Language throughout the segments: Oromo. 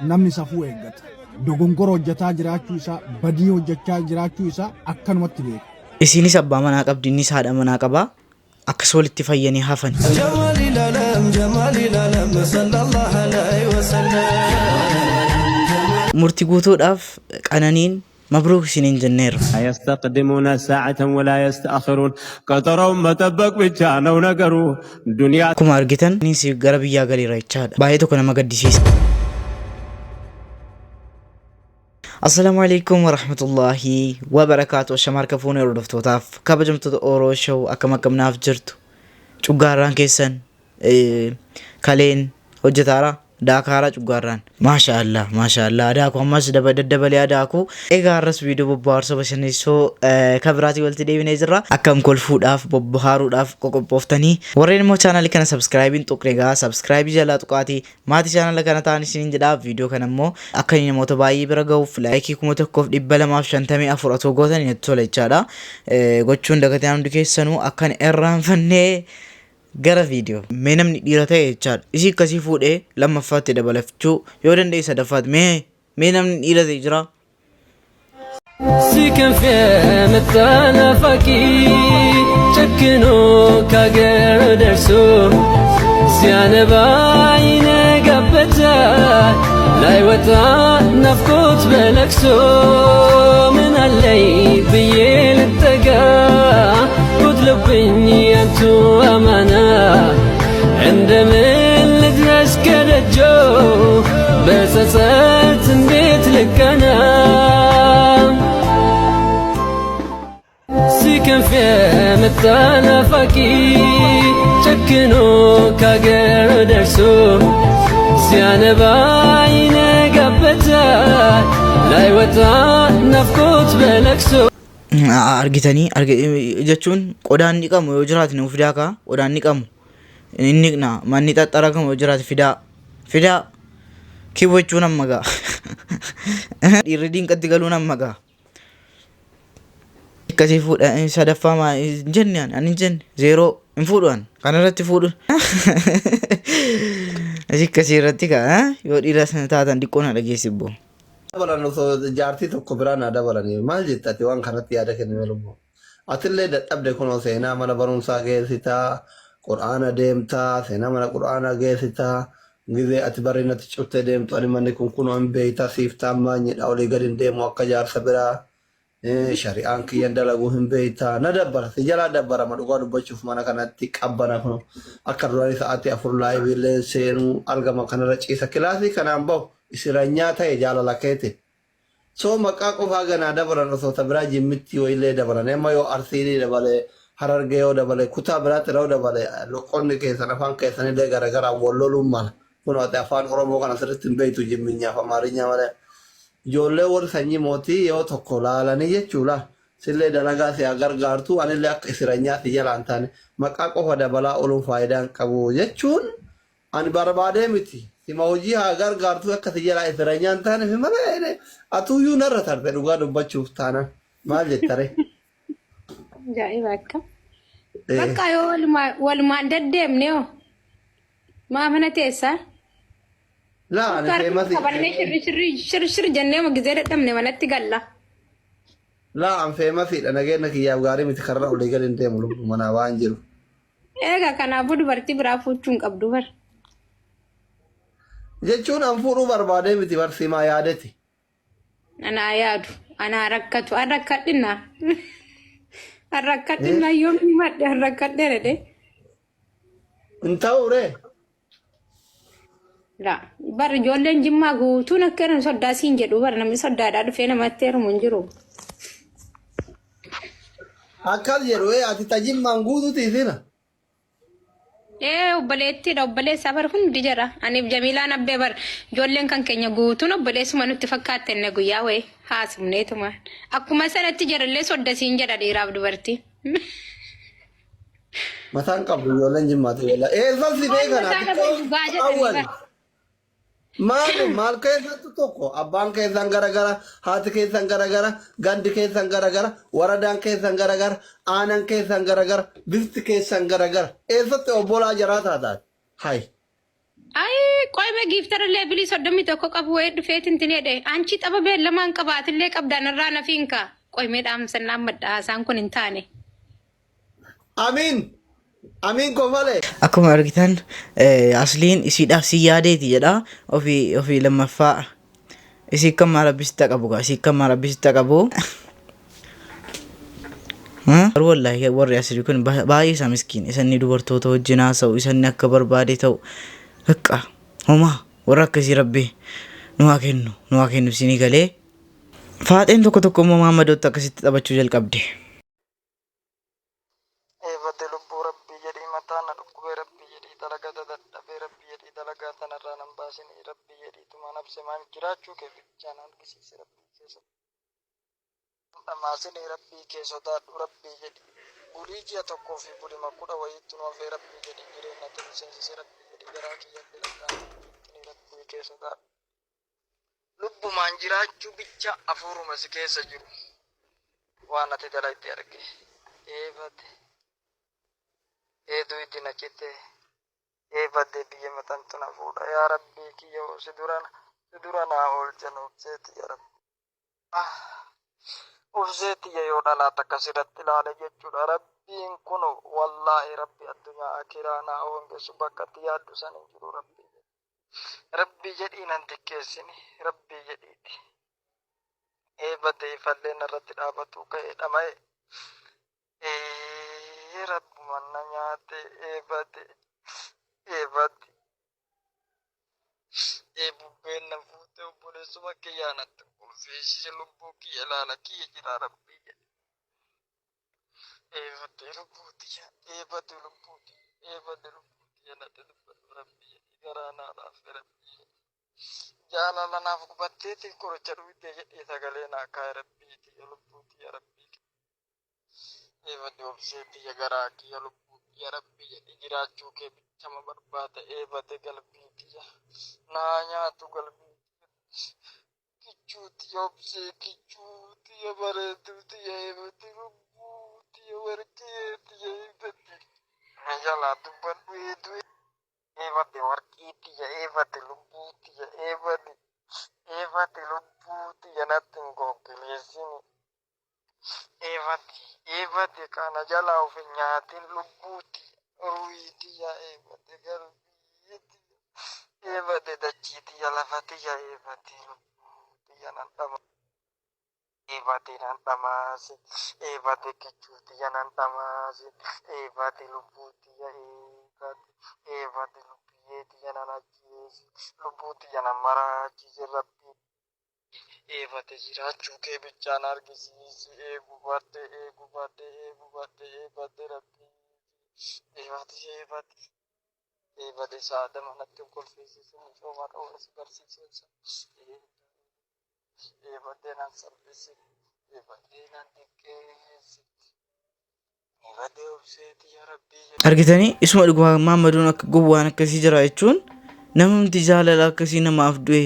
Namni safuu eeggata. Dogongora hojjetaa jiraachuu isaa, badii hojjechaa jiraachuu isaa akkanumatti beeka. Isiinis abbaa manaa qabdi innis haadha manaa qaba. Akkas walitti fayyanii hafan. Jamalil alam jamalil alam sallallahu alaihi wasallam. Murti guutuudhaaf Qananiin Mabruuk isiniin jenneerra. لا يستقدمون ساعة ولا يستأخرون ቀጠሮውን መጠበቅ ብቻ ነው ነገሩ ዱንያ Akkuma argitan innis gara biyyaa galeera jechaadha. Baay'ee tokko nama gaddisiisa. Assalaamu alaikum warahmatullaahi wabarakaatu. Ashama harka fuunee hordoftootaaf kabajamtoota Oro Show akkam akkam naaf jirtu. Cuggaarraan keessan Kaleen hojjetaara daakaara cuggaarraan. Maasha Allah maasha Allah adaaku ammas daddabalee adaaku. Egaa har'as viidiyoo bobbohaarsa bashannansiisoo kan biraatii walitti deebinee jirra. Akkam kolfuudhaaf bobbohaaruudhaaf qoqophooftanii warreen immoo chaanaalii kana sabskraayibiin tuqne egaa sabskraayibii jalaa tuqaatii maatii chaanaala kana ta'an isiniin jedha. Viidiyoo kana immoo akka inni namoota baay'ee bira gahuuf laayikii 1254 otoo gootanii natti tola jechaadha. Gochuun dagatinaa hundi keessanuu akka hin irraanfannee Gara video. Mee namni dhiira ta'e jechaadha. Isii akkasii fuudhee lammaffaatti dabalachuu yoo danda'e sadaffaatti mee mee namni dhiira ta'e jira. ሲከንፍ የመጣ ናፋቂ ጨክኖ ካገር ደርሶ ሲያነባ ይነጋበታል ላይወጣ ናፍቆት በለቅሶ ምን አለኝ ብዬ ልጠጋ ጎድሎብኝ ያንቱ አማና እንደምን ልድረስ ከደጆ በጸጸት እንዴት ልቀና ሲከንፍ የመጣ ናፋቂ ጨክኖ ካገር ደርሶ ሲያነባ ይነጋበታል ላይወጣ ናፍቆት በለቅሶ Argitanii jechuun qodaan dhiqamu yoo jiraate nuuf fidaa kaa qodaan dhiqamu inni dhiqna manni xaxxaragamu yoo jiraate fidaa fidaa kiwwa jechuun amma gaa dhiirri diinqatti galuun amma gaa akkasii fuudha sadaffaa maa hin jenne ani ani hin jenne zeeroo hin fuudhu ani kanarratti fuudhu akkasii irratti kaa yoo dhiira sana taatan diqqoo na dhageessibbo. Dabalan osoo jaartii tokko biraa naa dabalanii maal jetta ati waan kanatti yaada kenni mee lubbuu. Atillee dadhabde kunoo seenaa mana barumsaa geessitaa qur'aana deemtaa seenaa mana qur'aanaa geessitaa gizee ati barri natti cuftee deemtu ani manni kun kunoo hin beeytaa siif taammaanyidha olii gadi hin deemu akka jaarsa biraa Shari'aan kiyyan dalaguu hin beektaa. Na dabbara. Si jalaa dabbarama dhugaa dubbachuuf mana kanatti qabbana kun akka duraanii sa'aatii 4 laayivii illee seenuu argama kanarra ciisa kilaasii kanaan bahu isiranyaa ta'e jaalala keeti. So maqaa qofaa ganaa dabalan osoo ta biraa jimmittii wayiillee dabalan amma yoo arsiinii dabale harargee yoo dabale kutaa biraatti yoo dabale loqonni keessan afaan keessanillee garaagaraan wal loluun mala. Kun ati afaan Oromoo kana sirriitti hin beektu jimminyaaf amaarinyaa malee. Ijoollee warri sanyii mootii yoo tokko laalanii jechuu laal sillee dalagaa si haa gargaartuu anillee akka isiranyaa si jalaa hin taane maqaa qofa dabalaa ooluun faayidaa hin qabu jechuun ani barbaadee miti sima hojii haa gargaartuu akka si jalaa isiranyaa hin taanefi malee atuuyyuu narra tarte dhugaa dubbachuuf taanan maal jettaree. Ajaa'iba akka. Bakka yoo walumaan deddeemne hoo maa mana teessaa? Laa ani Harka harka feemasii qabannee shirri shirri shir shir jennee gizee dadhabne manatti galla. Laa an feemasiidha nageenya kiyyaaf gaarii miti karra olii gadi hin deemu lubbu manaa waan jiru. Egaa kanaafuu dubartii biraa fuuchuu hin qabdu bar. Jechuun an fuudhuu barbaadee miti bar simaa yaadeti. Anaa yaadu anaa rakkatu an rakkadhinna. An rakkadhinna yoom himadhe an rakkadhe jedhe. Hin ta'uu ree? Laa bar ijoolleen jimmaa guutuun akka jiran soddaa siin jedhu bar namni soddaadhaa dhufee namatti heerumu hin jiru. Akkas jedhu ee ati ta jimmaan guututi isina. Ee obboleettiidha obboleessaa bar hundi jira. Aniif Jamiilaan abbee bar ijoolleen kan keenya guutuun obboleessuma nutti fakkaatte inni guyyaa wayii haasofneetuma. Akkuma sanatti jarallee sodda siin jedha dhiiraaf dubartii. Mataan qabdu ijoolleen jimmaati wallaahi. Eessan si Maal beekan mataa ati qaban dhugaa jedhanii awwal. bar. Maal maal keessattu tokko abbaan keessan garagara haati keessan garagara gandi keessan garagara waradaan keessan garagara aanan keessan garagara bifti keessan garagara eessatti obbolaa jaraa taataati. Hay. Ayi qoyme giiftara leebilii 31 qabu wayii dhufeetin tin jedhe anchi xaba beellamaan qabaatillee qabdaan irraa nafiin kaa qoymee dhaamsannaan madda haasaan kun hin taane. Amiin. Amiin kofale. Akkuma argitan asliin isiidhaaf si yaadeeti jedha ofii ofii lammaffaa isii kan maal rabbi sitti qabu gaa isii kan maal rabbi sitti qabu. Garuu wallaahi warri asii kun baay'ee isaa miskiin isanni dubartoota wajjin haasa'u isanni akka barbaade ta'u bakka homaa warra akkasii rabbi nu haa kennu nu haa kennu isinii galee. Faaxeen tokko tokko immoo Mahammadootti akkasitti taphachuu jalqabde. Ee badde lubbuu rabbii jedhii mataan na dhukkubee rabbii jedhii dalagata dadhabee rabbii jedhii dalagaa tanarraa nan baasinii rabbii jedhiituma nabsemaan jiraachuu kee bichaa na argisiisi rabbii kee dhamaasinii rabbii kee sodaadhu rabbii jedhii bulii ji'a tokkoo fi bulima kudha wayiittu nu hafee rabbii jedhii jireennatti nu seensisi rabbii jedhii garaa kiyyan filadhaa nan rabbii kee sodaadhu. Lubbumaan jiraachuu bicha afuuruma si keessa jiru waan ati dalayde arge ee bade ee duydi na cite ee bade biyya matantu na fuudha yaa rabbii kiyya si dura si dura naa oolchan obsee tiyya rabbi ah obsee tiyya yoo dhalaa takka sirratti ilaale jechuudha rabbiin kuno wallaahi rabbi addunyaa akiraa naa hoongessu bakka itti yaaddu san hin jiru rabbii Rabbii jedhii nan xiqqeessini rabbii jedhiiti. Ee bade ifallee narratti dhaabatuu ka'e dhama'e. Ee rabbuman na nyaate ee bade ee bade. Ee bubbeen na fuute obboleessuma kiyyaa natti qulfeessise lubbuu kiyya ilaala kiyya jira rabbii jedhe. Ee badde lubbuu tiyya ee badde lubbuu tiyya ee badde lubbuu tiyya natti dubbadhu rabbii jedhii garaa naa laafe rabbii jedhii. Jaalala naaf gubatteeti qoricha dhugdee jedhii sagalee naa kaa'e rabbii tiyya lubbuu tiyya rabbii ee badde obsee tiyya garaa kiyya lubbuu tiyya rabbii jedhii jiraachuu kee bichama barbaada ee badde galbii tiyya naa nyaatu galbii tiyya. Kichuu tiyya obsee kichuu tiyya bareedduu tiyya eebatti lubbuu tiyya warqii tiyya eebatti. Na jalaa dubbadhu eedu eebatti warqii tiyya eebatti lubbuu tiyya eebatti eebatti lubbuu tiyya natti hin goggoleessini. Eebatti eebatti kana jalaa of hin nyaatin lubbuu tiyya ruhii tiyya eebatti galbii tiyya eebatti dachii tiyya lafa tiyya eebatti lubbuu tiyya nan dhama eebatti nan dhamaasi eebatti kichuu tiyya nan dhamaasi eebatti lubbuu tiyya eebatti eebatti lubbiyyee tiyya nan ajjeesi lubbuu tiyya nan maraachisi rabbii Eebate jiraachuu kee bichaan argisiisi ee gubadhe ee gubadhe ee gubadhe ee badde rabbii eebate eebate eebate saadama natti hin kolfiisisin misooma dhowwa si barsiisensa eebadde nan salphisin eebadde nan xiqqeessi eebadde obseeti yaa rabbii Argitanii isuma dhugumaa Maammadoon akka gowwaan akkasii jira jechuun namumti jaalala akkasii namaaf du'e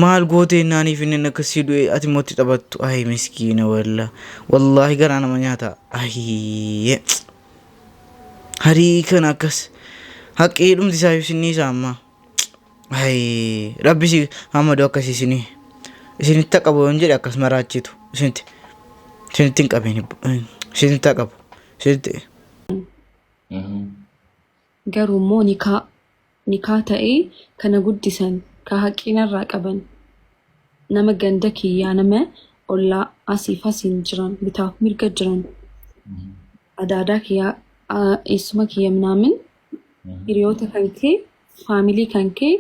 maal gootee naaniif inni akkasii du'e ati immoo itti taphattu ayi miskiina walla wallaahi garaa nama nyaata ayi harii kana akkas haqqii dhumti isaa ibsinni isaa ammaa ayi rabbi si Maammadoo akkasii isinii isinitti qabu yoon jedhe akkas maraachitu isinitti isinitti hin qabin isinitti qabu isinitti. Garuu immoo nikaa nikaa ta'ee kana guddisan ka haqinarraa qaban nama ganda kiyyaa nama ollaa asiif asiin jiran bitaaf mirga jiran adaadaa kiyyaa eessuma kiyya minaamin hiriyoota kan kee faamilii kan kee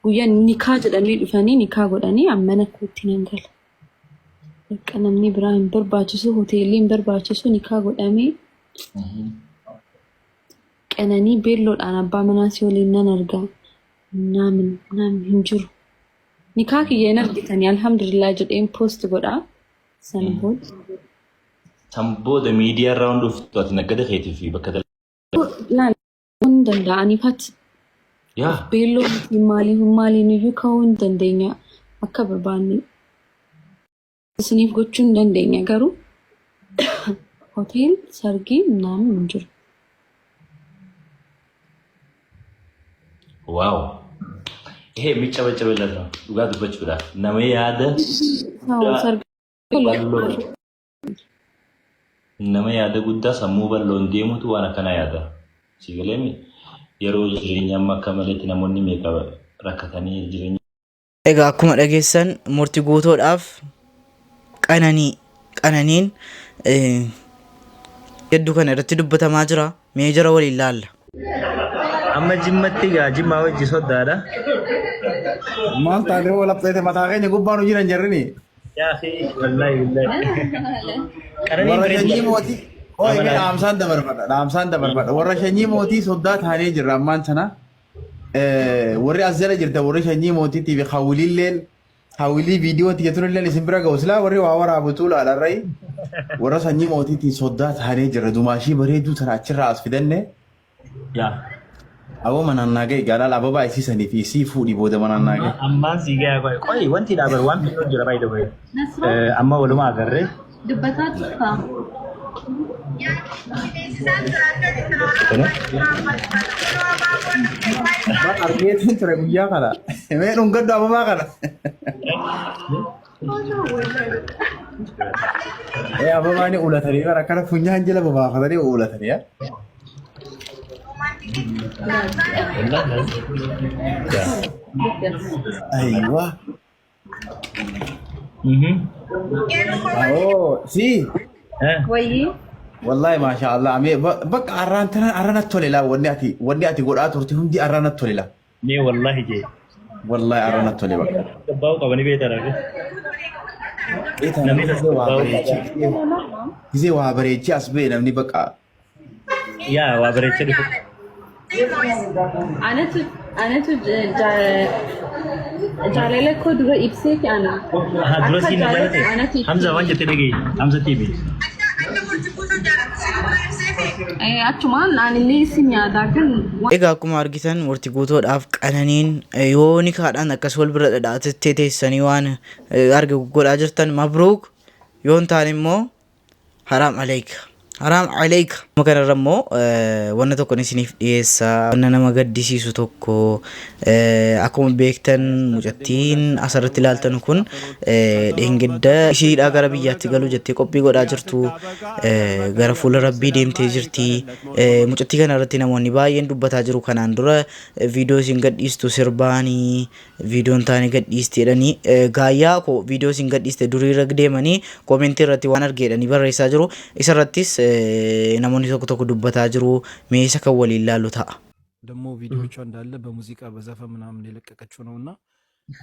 guyyaa nikaa jedhamee dhufanii nikaa godhanii ammana kootti nan gala. Bakka namni biraa hin barbaachisu hoteelli hin barbaachisu nikaa godhamee qananii beelloodhaan abbaa manaa si waliin nan arga. Naamin naamin hin jiru. Nikaa kiyya hin argitanii alhamdulillah jedheen post godhaa. Sana booda. San booda miidiyaa irraa waan dhuftu ati naggada keetii fi bakka Laal hin danda'aniifat Yaa beelloo miti maaliin maaliin iyyuu ka'uu hin dandeenya akka barbaanne isiniif gochuu hin dandeenya garuu hotel sargii naamin hin jiru. Wow. ይሄ የሚጨበጨብለት ነው። Dhugaa dubbachuudhaaf nama yaada guddaa bal'oo nama yaada guddaa sammuu bal'oon deemutu waan akkanaa yaada. Si galeemi yeroo jireenya amma akka maleetti namoonni meeqa rakkatanii jireenya Egaa akkuma dhageessan murti guutuudhaaf qananii qananiin hedduu kana irratti dubbatamaa jira. Mee jara waliin laalla. Amma Jimmatti gaa Jimmaa wajji soddaadha. Maal taatee hoo laphee mataa keenya gubbaa nu jiran jarrini. Yaa fi wallaahi billaahi. Qananiin Warra bareedu. shanyii mootii. Hooyi mee dhaamsaan dabarfadha. Dhaamsaan dabarfadha. Warra shanyii mootii soddaa taanee jirra ammaan sana. Warri as jala jirta warri shanyii mootiitii fi hawwiliilleen hawwilii viidiyoo tiyya tunilleen isin bira ga'u silaa warri waa waraabu tuulaadha irrayi. Warra sanyii mootiitiin soddaa taanee jirra dumaashii bareedduu tana achirraa as fidanne. Yaa. Aboo manaan naa ga'i gaalaal ababaa isii sanii fi isii fuudhi booda manaan naa ga'i. Ammaan sii gayaa qoy. Qoy wanti dhaabar waan finnoo jira by the way. Amma walumaa agarree. Dubbataa turtaa? Bar argeetiin ture guyyaa kana. Mee dhungadhu ababaa kana. Ee ababaa ni ulatanii bara akkana funyaan jala babaafatanii ulatanii. Yaa. Aywa. Oh, si. Wayii. Wallahi maasha Allah. Amee bakka arraan tana arrana tole laa wanni ati godhaa turte hundi arrana tole laa. Mee wallahi jee. Wallahi arrana tole bakka. Gabbaa'uu qabanii beektaa rafe. Eeta Namni namni gisee waa tasgabbaa'uu bareechee qaba. gisee waa bareechee as ba'e namni bakka Yaa waa bareechee dhufu. Anatu jaalala koo dura ibsee fi ana. Haa dura Akka siin na jaalatu jaalate. anatu itti Hamza waan jettee dhagahi. Hamza TV. Achumaan anillee isin yaadaa kan Egaa akkuma argitan murtii guutuudhaaf qananiin yoo nikaadhaan akkas wal bira dhadhaatettee teessanii waan arge godhaa jirtan mabruuk, yoo hin taane immoo haraam aleeyka. Haraam aleeyka. Amma kanarra immoo wanna tokkon isiniif dhiyeessa. Wanna nama gaddisiisu tokko, akkuma beektan mucattiin asirratti ilaaltan kun dheengadda ishiidhaa gara biyyaatti galuu jettee qophii godhaa jirtu gara fuula rabbii deemtee jirti. Mucattii kana irratti namoonni baay'een dubbataa jiru. Kanaan dura viidiyoo isin gadhiistu sirbaanii viidiyoon taane gadhiiste jedhanii gaayyaa koo viidiyoo isin gadhiiste durii irra deemanii koomentii irratti waan arge jedhanii barreessaa jiru. Isarrattis namoonni tokko tokko dubbataa jiru. Mee isa kan waliin laallu ta'a. ደግሞ ቪዲዮቿ እንዳለ በሙዚቃ በዘፈን ምናምን የለቀቀችው ነው እና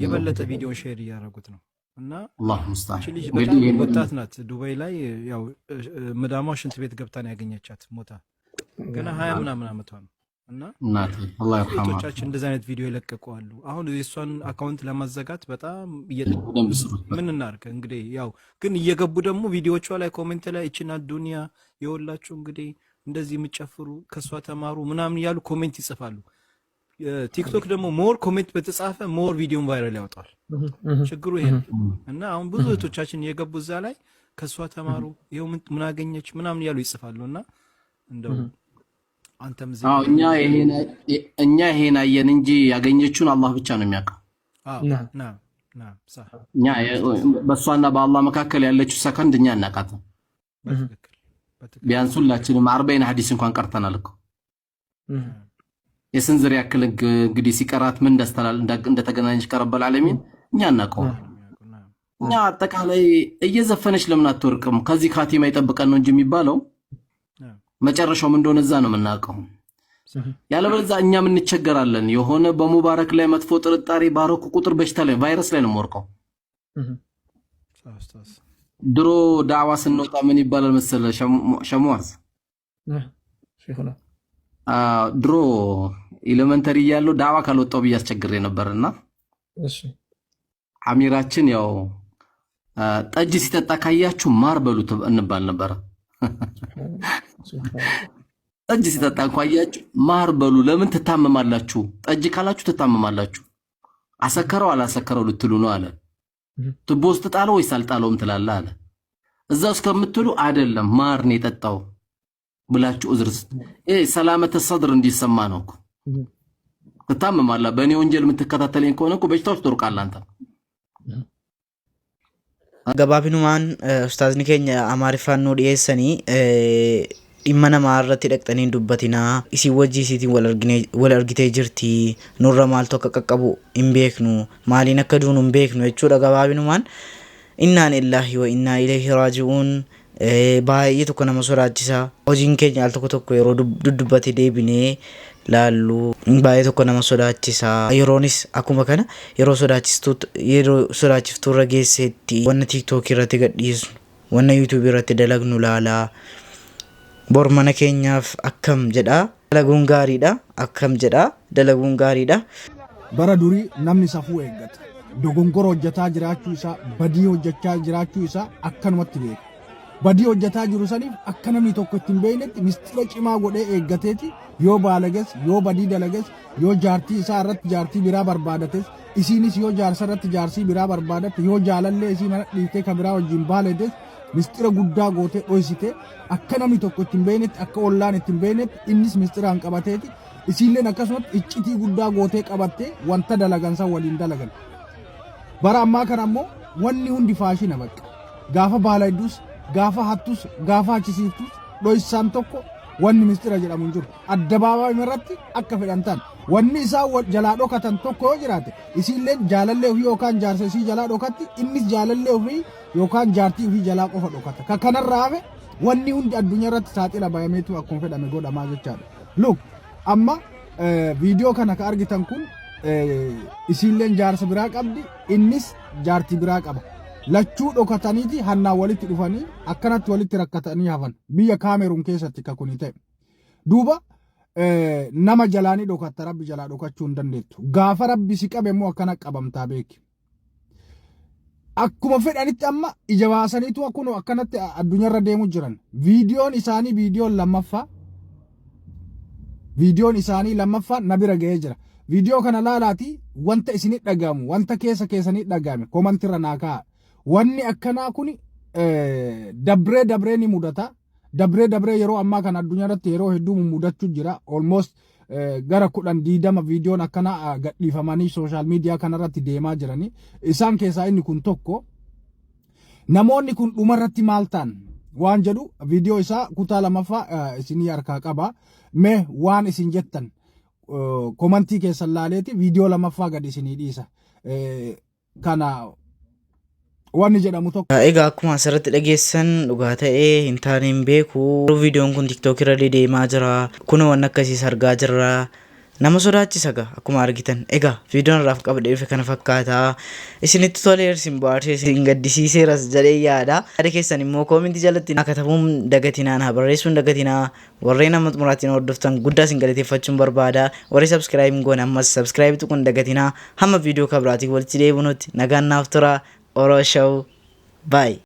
የበለጠ ቪዲዮ share እያደረጉት ነው እና الله المستعان። እቺ ልጅ እንግዲህ በጣም ይህንን ወጣት ናት። ዱባይ ላይ ያው መዳሟ ሽንት ቤት ገብታ ነው ያገኘቻት ሞታ። ገና 20 ምናምን ዓመቷ ነው እና እናቴ الله يرحمها። እህቶቻችን እንደዚህ አይነት ቪዲዮ የለቀቁ አሉ። አሁን የእሷን account ለማዘጋት በጣም በደንብ ስሩት። ምን እናድርግ እንግዲህ፣ ያው ግን እየገቡ ደግሞ ቪዲዮቿ ላይ comment ላይ እችና ዱንያ የወላችሁ እንግዲህ እንደዚህ የምትጨፍሩ ከእሷ ተማሩ ምናምን እያሉ comment ይጽፋሉ። ቲክቶክ ደግሞ more comment በተጻፈ more ቪዲዮን viral ያወጣል። ችግሩ ይሄ ነው እና አሁን ብዙ እህቶቻችን እየገቡ እዛ ላይ ከእሷ ተማሩ፣ ይኸው ምን አገኘች ምናምን እያሉ ይጽፋሉ እና እንደው አንተም እዚህ አዎ እኛ ይሄን አየን እንጂ ያገኘችውን አላህ ብቻ ነው የሚያውቀው። አዎ ና صح። እኛ በእሷና በአላህ መካከል ያለችው ሰከንድ እኛ አናውቃትም። በትክክል በትክክል። ቢያንስ ሁላችንም አርበዒን ሐዲስ እንኳን ቀርተናል እኮ። የስንዝር ያክል እንግዲህ ሲቀራት ምን እንደስተላል እንደተገናኘች ከ رب العالمين እኛ አናውቀውም። እኛ አጠቃላይ እየዘፈነች ለምን አትወርቅም? ከዚህ ካቲማ ይጠብቀን ነው እንጂ የሚባለው መጨረሻውም እንደሆነ እዛ ነው የምናውቀው። ያለበለዚያ እኛም እንቸገራለን። የሆነ በሙባረክ ላይ መጥፎ ጥርጣሬ ባረኩ ቁጥር በሽታ ላይ ቫይረስ ላይ ነው የምወርቀው። ኡስታዝ። ድሮ ዳዕዋ ስንወጣ ምን ይባላል መሰለ ሸሙዋዝ? ድሮ elementary እያለሁ ዳዕዋ ካልወጣው ብዬ አስቸግሬ ነበርና አሚራችን ያው ጠጅ ሲጠጣ ካያችሁ ማር በሉት እንባል ነበረ። ጠጅ ሲጠጣ እንኳ አያችሁ ማር በሉ። ለምን ትታመማላችሁ? ጠጅ ካላችሁ ትታመማላችሁ። አሰከረው አላሰከረው ልትሉ ነው አለ። ቱቦ ውስጥ ጣለው ወይስ አልጣለውም ትላለህ አለ። እዛ ውስጥ ከምትሉ አይደለም ማር ነው የጠጣው ብላችሁ ዑዝር ይሄ سلامة الصدر እንዲሰማ ነው እኮ። ትታመማለህ። በእኔ ወንጀል የምትከታተለኝ ከሆነ እኮ በሽታዎች ትወርቃለህ አንተ። Gabaabinumaan ustaazni keenya Amaariffaan nuu dhiyeessanii dhimma namaa irratti dhaqxanii hin dubbatinaa, isin wajjii isiitiin wal argine- wal argitee jirti, nurra maaltu akka qaqqabu hin beeknu, maaliin akka duunu hin beeknu jechuudha gabaabinumaan. Innaa lillaahi wa innaa ilayhi raaji'uun. Baay'ee tokko nama sodaachisa. Hojiin keenya al tokko tokko yeroo duddubbate deebinee laallu baay'ee tokko nama sodaachisa. Yeroonis akkuma kana yeroo sodaachistuu yeroo sodaachiftuu irra geesseetti wanna TikTok irratti gadhiisnu, wanna YouTube irratti dalagnu laalaa. Bor mana keenyaaf akkam jedha. Dalaguun gaariidha. Akkam jedha. Dalaguun gaariidha. Bara durii namni safuu eeggata. Dogongora hojjetaa jiraachuu isaa, badii hojjechaa jiraachuu isaa akkanumatti beeka. Badii hojjetaa jiru saniif akka namni tokko itti hin beeknetti mistira cimaa godhee eeggateeti yoo baalages, yoo badii dalages, yoo jaartii isaa irratti jaartii biraa barbaadates, isiinis yoo jaarsa irratti jaarsii biraa barbaadatte, yoo jaalallee isii mana dhiiftee kan biraa wajjin baaletes, mistira guddaa gootee dhoysite akka namni tokko itti hin beeknetti, akka ollaan itti hin beeknetti, innis mistiraan qabateeti, isiilleen akkasumatti iccitii guddaa gootee qabattee wanta dalagan san waliin dalagan. Bara ammaa kana ammoo wanni hundi faashina bakka. Gaafa baalaydus, gaafa hattus, gaafa hachisiiftus dhoysaan tokko wanni mistira jedhamu hin jiru. Addabaabaayii irratti akka fedhan ta'an. Wanni isaan jalaa dhokatan tokko yoo jiraate, isiilleen jaalallee ofii yookaan jaarsa isii jalaa dhokatti, innis jaalallee ofii yookaan jaartii ofii jalaa qofa dhokata. Ka kanarraa hafe wanni hundi addunyaa irratti saaxila bayameetu akkuma fedhame godhamaa jechaadha. Look, amma viidiyoo kana ka argitan kun isiilleen jaarsa biraa qabdi, innis jaartii biraa qaba. Lachuu dhokataniiti hannaan walitti dhufanii akkanatti walitti rakkatanii hafan, biyya Kaameruun keessatti ka kuni ta'e. Duuba nama jalaanii dhokatta, Rabbi jalaa dhokachuu hin dandeettu. Gaafa Rabbi si qabe immoo akkana qabamtaa beeki. Akkuma fedhanitti amma ija baasaniitu akkuma akkanatti addunyaarra deemu jiran. Viidiyoon isaanii lammaffaa na bira ga'ee jira. Viidiyoo kana laalaati wanta isinit dhagahamu, wanta keessa keessanii dhagahame commentirra naa kaa'a. Wanni akkanaa kun dabree dabree ni mudata. Dabree dabree yeroo ammaa kana addunyaa irratti yeroo hedduu mudachuu jira. Almost gara 10 20 viidiyoon akkanaa gadhiifamanii social media kanarratti deemaa jiranii. Isaan keessaa inni kun tokko. Namoonni kun dhumarratti maal ta'an waan jedhu viidiyoo isaa kutaa lammaffaa isinii harkaa qaba. Mee waan isin jettan commentii keessan laaleeti viidiyoo lammaffaa gad isinii dhiisa. Kana wanni jedhamu tokko. Egaa akkuma asirratti dhageessan, dhugaa ta'ee hin taane hin beeku. Viidiyoon kun TikTok irra deemaa jira. Kun waan akkasiis argaa jirra. Nama sodaachisa gaa akkuma argitan. Egaa viidiyoon irraaf qabadhee dhufe kana fakkaata. Isinitti toleera, isin bohaarsee, isin gaddisiiseeras jedhee yaada. Yaada keessan immoo commentii jalatti naa katabuun dagatinaa, naa barreessuun dagatinaa. Warreen amma xumuraatti hordoftan guddaa isin galateeffachuun barbaada. Warri subscribe hin goone ammas subscribe tuquun dagatinaa. Hamma viidiyoo kabiraatiin walitti deebinutti nagaan naaf tura. Oro Show. Bye.